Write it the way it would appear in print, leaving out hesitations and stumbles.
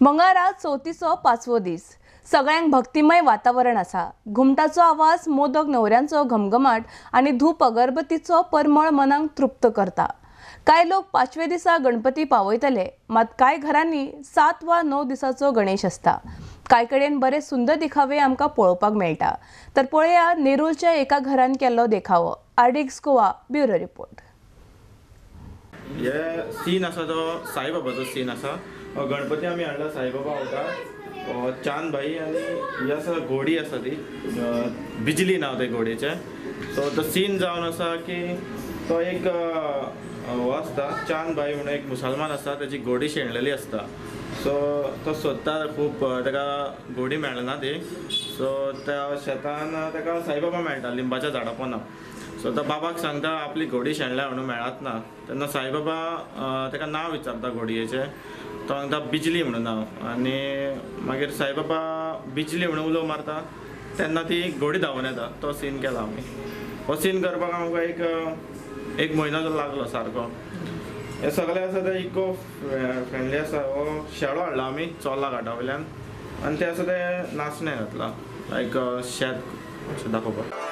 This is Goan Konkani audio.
मंगळारा चवथीचो पांचवो दीस. सगळ्यांक भक्तिमय वातावरण आसा. घुमटाचो आवाज, मोदक न्हवऱ्यांचो घमघमाट आनी धूप अगरबत्तीचो परमळ मनाक तृप्त करता. कांय लोक पांचवे दिसा गणपती पावयतले, मात कांय घरांनी 7 वा 9 दिसाचो गणेश आसता. कांय कडेन बरे सुंदर देखावे आमकां पळोवपाक मेळटा. तर पळया नेरूलच्या एका घरान केल्लो देखावो. RDX Goa bureau report. हे सीन आसा तो साईबाबाचो सीन आसा. गणपती आमी हाडला साईबाबा वता चांद भाई आनी ही आसा घोडी आसा ती बिजली नांव ते घोडयेचें. सो तो सीन जावन आसा की तो एक हो आसता चांद भाई म्हणून एक मुसलमान आसता, ताची घोडी शेणलेली आसता. सो तो सोदता खूब, ताका घोडी मेळना ती. सो त्या शेतान ताका साईबाबा मेळटा लिंबाच्या झाडा पोंदा. सो तो बाबाक सांगता आपली घोडी शेणल्या म्हणून मेळत ना. तेन्ना साईबाबा ताका नांव विचारता घोडयेचें. तो सांगता बिजली म्हणून नांव, आनी मागीर साईबाबा बिजली म्हणून उलो मारता तेन्ना ती घोडी धांवून येता. तो सीन केला आमी. हो सीन करपाक आमकां एक म्हयनो लागलो सारको. हे सगळे आसा ते इको फ्रेंडली आसा. हो शेळो हाडला आमी चोर्ला घाटा वयल्यान आनी ते आसा ते नाचणे घातला लायक शेत अशें दाखोवपाक.